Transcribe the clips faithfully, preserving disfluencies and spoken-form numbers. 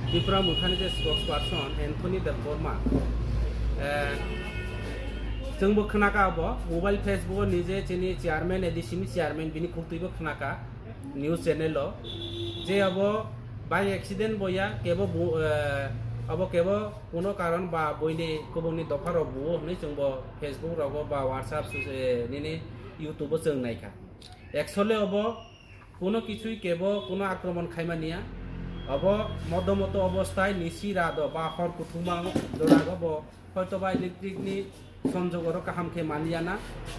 Tipra Mothani je spokesperson Anthony Debbarma, eh, chwngbo khwnakha abo mobile Facebook o nije chini chairman, A D C ni chairman, bini khuktwibo khwnakha news channel o, je abo by accident bo ya, kebo bu-, eh, abo kebo kuno karon ba buini kubungni dopha rok buo hwnwi chwngbo Facebook rogo ba WhatsApp sus-, eh, nini YouTube o chwng naikha. Actually obo kuno kisui kebo kuno akromon khaimaniya. Obo modo moto obostai nisi rado ba hor kuthuma dorago bo hoito ba electric ni sonjog oro kaham khe manliya na.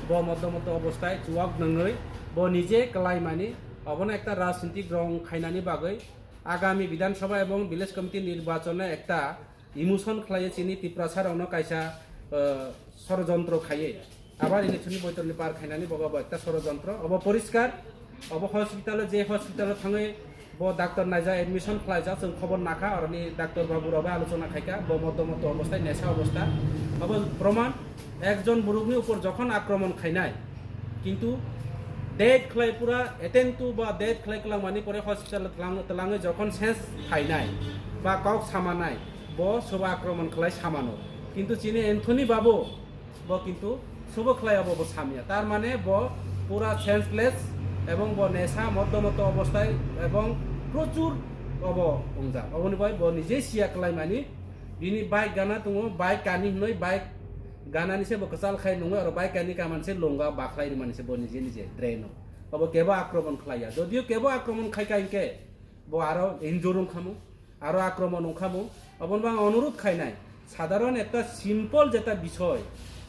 Bo modo moto obostai chuwak nungwi bo nije kwlaimani. Obono ekta rajnitik rong khainani bagwi agami Bidhan Sabha ebong Village Committee nirbachon no ekta emotion khlaiwi chini Tiprasa rokno kaisa, eh, sorojontro khaiwi abar election ni boitor ni par khainani bogo bo ekta sorojontro. Obo poriskar, obo hospital o, je hospital o thangwi bo doctor naijak, admission khlaijak, chwng khobor nakha, oroni doctor babu rok bai alochona khaikha, bo moto moto obostai, nesa obostai. Obo proman, ekjon borokni upor jokhon akromon khainai, kintu date khlai pura attend to ba date khlai kwlangmani pore hospital twlang-, twlangwi jokhon sense phainai ba kok samanai, bo sobo akromon khlai samano. Kintu chini Anthony babu bo kintu sobo khlai abo bo samya. Tar mane bo pura senseless ebong bo nesa moddo moddo obostai ebong prochur obo wngjak. Oboni bai bo nije siya khlaimani, bini bike gana tongo, bike kani hinwi bike ganani se bo kwchal khai nungwi oro bike kani kaman se lunga bakhlai rimani se bo nije nije drain o. Obo kebo akromon khlaiya. Jodio kebo akromon khaika hinkhe bo aro injure wngkhamu, aro akromon wngkhamu. Obono bo ang onurudh khainai, sadharon ekta simple jeta bisoy,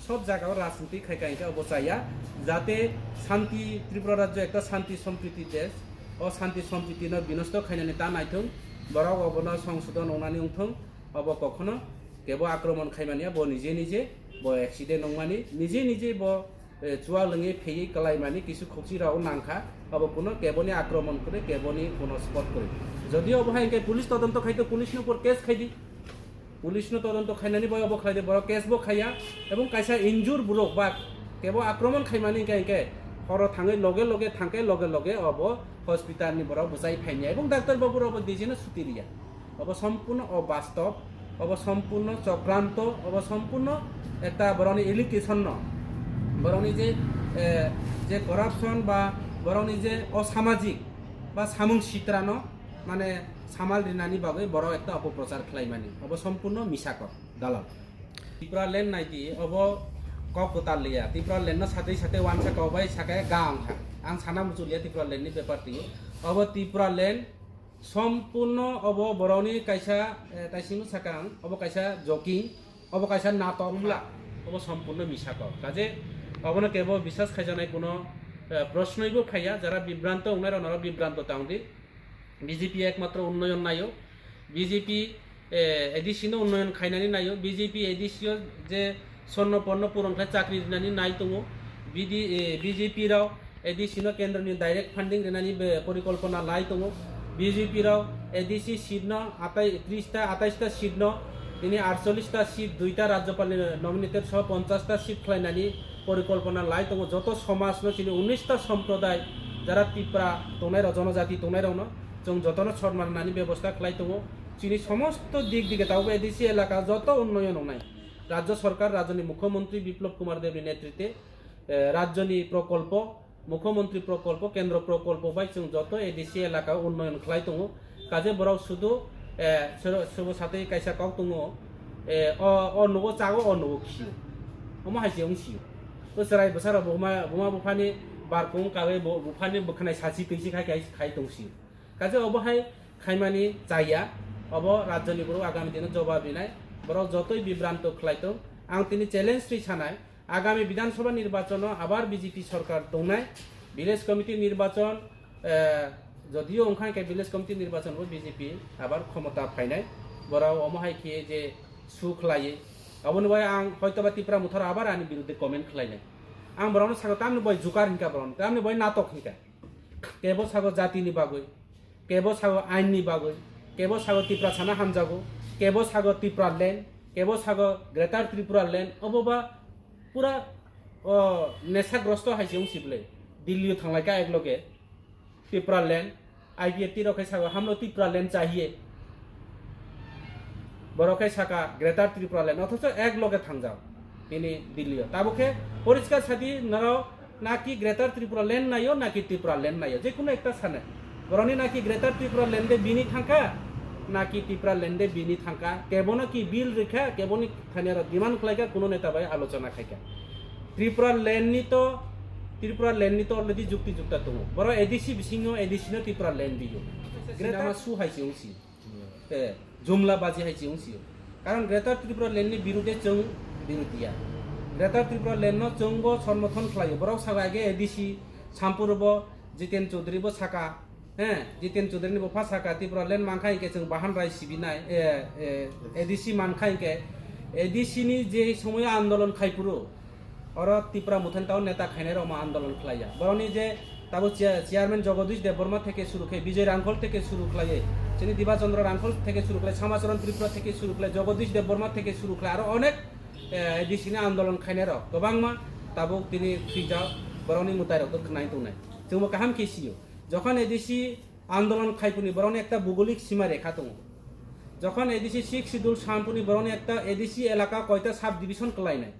sob jagao rajniti khaika hinkhe obo chaya, jate shanti, Tripura rajyo ekta shanti sompriti desh, o shanti sompriti no binosto khainani ta naithung, borok obono songsodon wngnani wngthung. Obo kokhono kebo akromon khaimaniya, bo nije nije bo accident wngmani, nije nije bo, eh, chuwak lwngwi pheywi kwlaimani kisu khokchi rok nangkha, obo kuno keboni akromon kwrwi, keboni kuno spot kwrwi. Jodi obo hai hwnkhe police todonto khaito, police ni upor case khaidi, police no todonto khainani bai obo khlaidi, borok case bo khaiya ebong kaisa injure borok ba kebo akromon khaimani hwnkhe, hwnkhe horo thangwi loge loge thangkhe loge loge obo hospital ni borok bwchai phaimya ebong doctor babu rok bo dijino suti riya. Obo sompurno obastob, obo sompurno chokranto, obo sompurno ekta borokni allegation no, borokni je, eh, je corruption ba borokni je osamajik ba samung sitrano mane samal rinani bagwi borok ekta opoprochar khlaimani, obo sompurno misa kok, dalal. Tipraland naidi, obo kok kwtal liya, Tipraland no satwi satwi wansa kok bai sakhe ga wngkha. Ang sana muchung liya Tipraland ni bepar twi, obo Tipraland sompurno obo borokni kaisa, eh, taisingno sakha ang, obo kaisa joking, obo kaisa natok, umla, obo sompurno misa kok. Kaje obono kebo biswas khaijaknai kuno, eh, prosnoi bo phaiya, jara bibranto wngnai rok norok bibranto ta wngdi. B J P ekmatro unnoyon naio, B J P, eh, A D C no unnoyon khainani naio, B J P A D C o je sorno porno puron khlai chakri rinani nai tongo, B D, eh, B J P rok A D C no kendroni direct funding rinani be porikolpona lai tongo. B J P rok A D C seat no atai, tris ta, atais ta seat no, tini aatchollish ta seat, duita rajyopal ni nominated soho ponchash ta seat khlainani porikolpona lai tongo. Joto somaj no chini unnish ta somprodai jara Tipra tongnai rok, jonojati tongnai rok no chwng joto no sonman rwnani bebosta khlai tongo. Chini somosto dik dige tabuk A D C elaka joto unnoyon wngnai. Rajya sorkar, rajyoni mukhyamantri Biplab Kumar Deb ni netrite, eh, rajyoni prokolpo, Mukhyamantri prokolpo, kendro prokolpo bai chwng joto A D C elaka o unnoyon khlai tongo. Kaje borok sudu, eh, soro-, sobo satwi kaisa kok tongo, eh, o, o nugo chago, o nugo khio. Omo hai se wng sio. O chwrai bwsarok buma, buma buphani barkung kagwi bu-, buphani bwkhnai sachi twi si khai, khai, khai tong sio. Kaje obo hai khaimani chaya, obo rajyoni borok agami dino jobab rinai. Borok jotoi bibranto khlai tong. Ang tini challenge twi sanai, agami Bidhan Sabha nirbachon o abar B J P sorkar tongnai, village committee nirbachon, eh, jodio wngkha khe village committee nirbachon bo B J P abar khomota phainai. Borok omo hai khe je su khlaiwi, aboni bai ang hoito ba Tipra Motharo abar ani birudhe comment khlainai. Ang borokno sakha, tamni bai jukar hinkha borokno, tamni bai natok hinkha. Kebo sago jatini bagwi, kebo sago ainni bagwi, kebo sago Tiprasano hamjago, kebo sago Tipraland, kebo sago Greater Tripura Land, obo ba pura, o, nesagrosto hai se wng sibole. Delhi o thanglai ka ek loge Tipraland, I P F T rok khe sago hamno Tipraland chahiye. Borok khe saka Greater Tripura Land, othocho ek loge thangjak bini Delhi-o. Tabuk khe poriskar sadi norok naki Greater Tripura Land naio, naki Tripura Land naio, je kuno ekta sanai. Borokni naki Greater Tripura Land de bini thangkha, naki Tripura Land de bini thangkha, kebono ki bill rikha, keboni thani aro demand khlaikha, kuno neta bai alochona khaikha. Tripura Land ni to, Tripura Land ni to already jukti jukta tongo. Borok A D C bisingo A D C no Tripura Land biyo. Greater Sinama su hai se wngsi. Eh, jumla baji hai se wngsi. Karon Greater Tripura Land ni birude chwng birudiya. Greater Tripura Land no chwng bo somorthon khlaio. Borok saka age A D C Sampur bo Jiten Chaudhary bo saka, he, Jiten Chaudhary ni bupha saka Tripura Land mankha hinkhe chwng bahan rai sibinai, eh, eh, A D C mankha hinkhe A D C ni je somoyo andolon khaipuru, oro Tipra Muthani tao neta khainai rok ma andolon khlaiya. Borokni je tabo chair-, chairman Jagadish Debbarma theke suru khlai, Bijoy Rangkhol theke suru khlai, chini Diba Chandra Rangkhol theke suru khlai, Samacharan Tripura theke suru khlai, Jagadish Debbarma theke suru khlai, aro onek, eh, A D C ni andolon khainai rok kwbangma tabuk tini thwijak borokni mwtai rok khnai tongnai. Chwngbo kaham khe sio. Jokhon A D C andolon khaipuni borokni ekta bugolik sima rekha tongo. Jokhon A D C Sixth Schedule sampuni borokni ekta A D C elaka koita sub division kwlainai.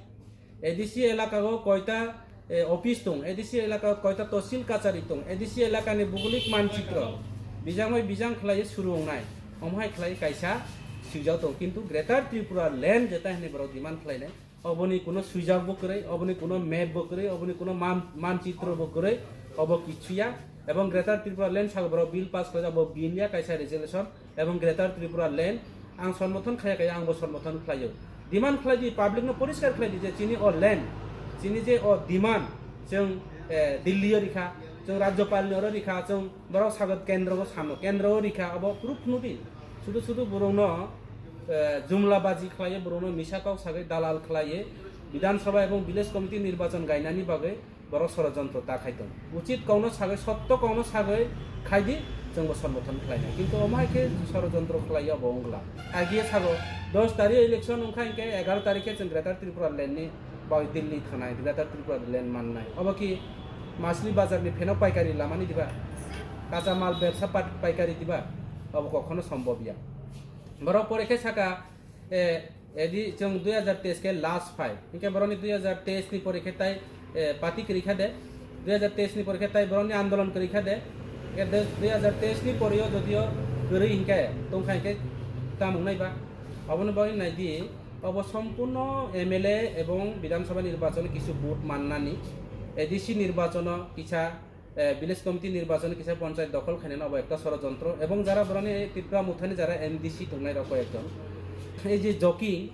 A D C elaka o koita, eh, office tong, A D C elaka o koita tosil kachari tong, A D C elaka ni bugolik manchitro bijang bai bijang khlai suru wngnai. Omo hai khlai kaisa swijak tong, kintu Greater Tripura Land jeta hinwi borok demand khlainai. Oboni kuno swijak bo kwrwi, oboni kuno map bo kwrwi, oboni kuno man-, manchitro bo kwrwi, obo kichuya. Ebong Greater Tripura Land saka borok bill pass khlaijak, bo bill ya kaisa resolution, ebong Greater Tripura Land ang somorthon khaya kaya, ang bo somorthon khlaio. Demand khlai di, public no poriskar khlai di je chini o land, chini je o demand, chwng, eh, Delhi o rikha, chwng Rajyapal ni oro rikha, chwng borok sago kendro o samo, kendro o rikha, obo proof phunu di. Sudu sudu borok no, eh, jumla baji khlaiye, borok no misa kok sagwi dalal khlaiye, Bidhan Sabha ebong Village Committee nirbachon gainani bagwi borok sorojontro ta khai tongo. Uchit kokno sagwi, sotto kokno sagwi khai di, chwng bo somorthon khlai nai. Kintu omo hai khe sorojontro khlai ya bo wng glak. Agi sago dos tarikh election wng kha, hinkhe egaroh tarikh khe chwng Greater Tripura Land ni bagwi Delhi thangnai, Greater Tripura Land mannai. Obo ki Masli Bazar ni phenok paikari lamani diba? Kacha mal bebsa pat-, paikari diba? Obo kokhono sombobya. Borok pore khe saka, eh, edi chwng dui hajar teis khe last phai. Hinkhe borokni dui hajar teis ni pore khe tai, eh, party kwrwi kha de. Dui hajar teis ni pore khe tai borokni andolon kwrwi kha de. Hinkhe de-, dui hajar teis ni pore o jodio kwrwi hinkhe tong kha hinkhe tamo wngnai ba? Obono bagwi nai di, obo sompurno M L A ebong Bidhan Sabha nirbachon kisu vote mannani, A D C nirbachono kisa eh, village committee nirbachon kisa panchayat dokhol khainani obo ekta sorojontro, ebong jara boroni Tipra Mothani jara M D C tongnai rok koyekjon. Ei je joking,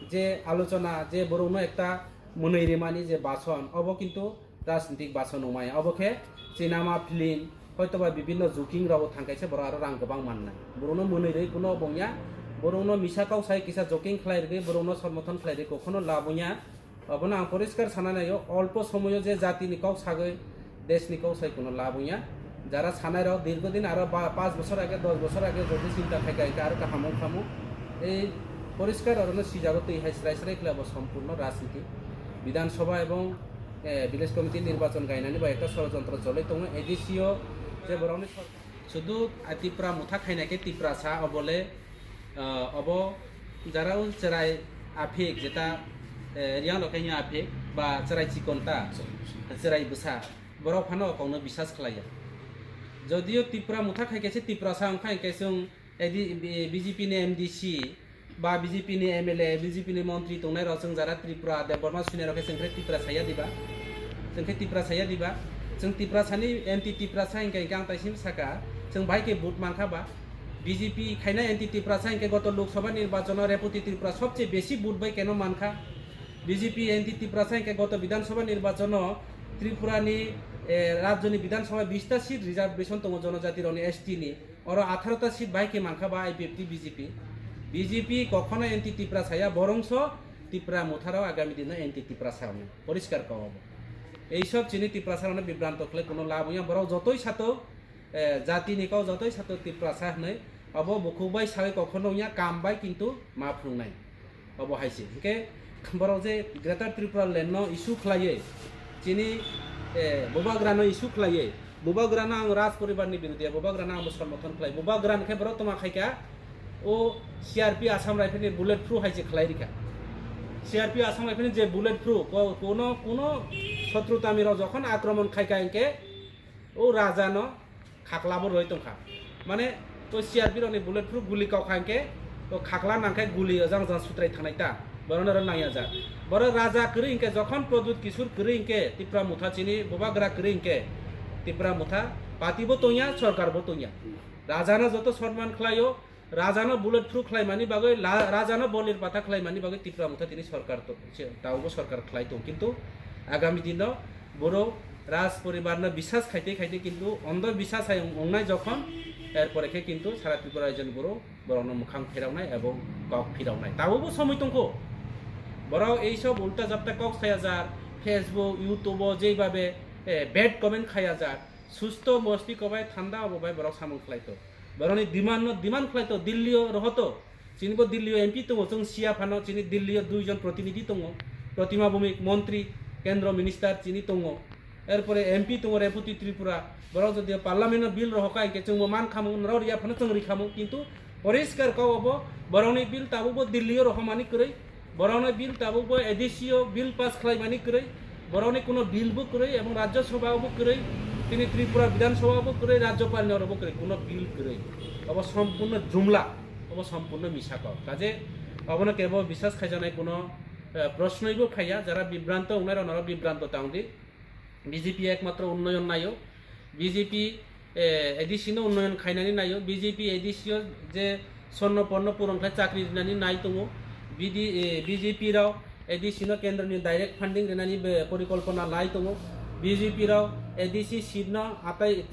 je alochona, je borokno ekta mwnwi rimani je bason, obo kintu rajnitik bason wngmaya. Obo khe cinema, film, hoitoba bibinno joking rogo thang kaisa borok aro rang kwbang mannai. Borokno mwnwi rwi kuno obo wngya, borokno misa kok sai kisa joking khlai rwgwi borokno somorthon khlai rwgwi kokhono lab wngya. Obono ang poriskar sana naio, olpo somoyo je jatini kok sagwi, deshni kok sai kuno lab wngya. Jara sanai rok dirgho din aro ba, panch bochor age, dos bochor age jodi chinta khai kha, aro kaham wng khamu. Ei poriskar orono sijago twi hai srai srai khlai bo sompurno rajniti. Bidhan Sabha ebong, eh, village committee nirbachon gainani bai ekta sorojontro choloi tongo. A D C o je borokni sor-, sudu, ah, Tipra Motha khaina khe Tiprasa obole Ah, obo jara o chwrai aphik jeta, eh, Riang Lokhai ni aphik ba chwrai chikon ta, chwrai bwsa, borok phano o kokno bisas khlaiya. Jodio Tipra Motha khai kaisa Tiprasa wngkha, hinkhe chwng edi B J P ni M D C ba B J P ni M L A, B J P ni montri tongnai rok chwng jara Tripura Debbarma sini rok khe chwng khe Tipra saya diba? Chwng khe Tipra saya diba? Chwng Tiprasa ni anti Tiprasa hinkhe, hinkhe ang taisim saka, chwng bai khe vote mankha ba? B J P khaina anti Tiprasa hinkhe goto Lok Sabha nirbachon o Repoti Tripura sobche besi vote bai keno mankha. B J P anti Tiprasa hinkhe goto Bidhan Sabha nirbachon o Tripura ni, eh, rajyo ni Bidhan Sabha bish ta seat reservation tongo jonojati rok ni, S T ni. Oro atharo ta seat bai khe mankha ba I P F T B J P. B J P kokhono anti Tiprasa ya, borongso Tipra Motha rok agami dino anti Tiprasa rok ni. Poriskar kok obo. Ei sob chini Tiprasa rok no bibranto khlai kuno lab wngya, borok jotoi sato eh, jatini kok jotoi sato Tiprasa hwnwi, obo bukhuk bai sawi kokhono wngya, kam bai kintu ma phrwngnai. Obo hai se. Hinkhe borok je Greater Tripura Land no issue khlaiwi, chini, eh, bubagra no issue khlaiwi, bubagra no ang Raj poribar ni birudiya, bubagra no ang bo somorthon khlai. Bubagra hinkhe borok tongma khaikha, O C R P Assam Rifle ni bullet proof hai se khlai rikha. C R P Assam Rifle ni je bullet proof, ko-, kono, kono sotru tamirok jokhon akromon khaika hinkhe o raja no khaklabo roi tongkha. Mane o C R P rok ni bullet proof guli kok kha hinkhe o khakla nangkhe guli ojang jang sutrai thanai ta. Borok no nangya jak. Borok raja kwrwi hinkhe jokhon Pradyut Kishore kwrwi hinkhe Tipra Motha chini bubagra kwrwi hinkhe Tipra Motha party bo tongya, sorkar bo tongya. Raja no joto sonman khlaio, Raja no bullet proof khlaimani bagwi, la-, raja no bolir patha khlaimani bagwi Tipra Motha tini sorkar to-, se, taubo sorkar khlai tong. Kintu agami dino borok raj poribar no bisas khaite khaite kintu ondo bisas hai ong-, ongnai jokhon, erpore khe kintu sara Tripura rajyoni borok borokno mwkhang phirawnai ebong kok phirawnai. Taubo somoi tongkho. Borok ei sob ulta japta kok saya jar, Facebook, YouTube o jeibabe, eh, bad comment khaya jar. Susto mosti kobai thanda obo bai borok samung khlai to. Borokni demand no demand khlai to, Delhi o roho to. Chini bo Delhi o M P tongo, chwng siya phano chini Delhi o duijon protinidhi tongo. Protima Bhowmik, montri, kendro minister chini tongo. Erpore M P tongo Reputi Tripura. Borok jodi parliament o bill rohoka hinkhe chwng bo man khamu, norok riya phano chwng ri khamu. Kintu poriskar kok obo, borokni bill tabuk bo Delhi o rohomani kwrwi. Borokno bill tabuk bo A D C o bill pass khlaimani kwrwi, borokni kuno bill bo kwrwi, ebong Rajya Sabha bo kwrwi, tini Tripura Bidhan Sabha bo kwrwi, Rajyapal ni oro bo kwrwi, kuno bill kwrwi. Obo sompurno jumla, obo sompurno misa kok. Kaje obono kebo bisas khaijaknai kuno, eh, proshnoi bo phaiya, jara bibranto wngnai rok norok bibranto tang di. B J P ekmatro unnoyon naio, B J P, eh, A D C no unnoyon khainani naio, B J P A D C o je sorno porno puron khlai chakri rinani nai tongo, B D, eh, B J P rok A D C no kendroni direct funding rinani be porikolpona lai tongo, B J P rok A D C seat no atai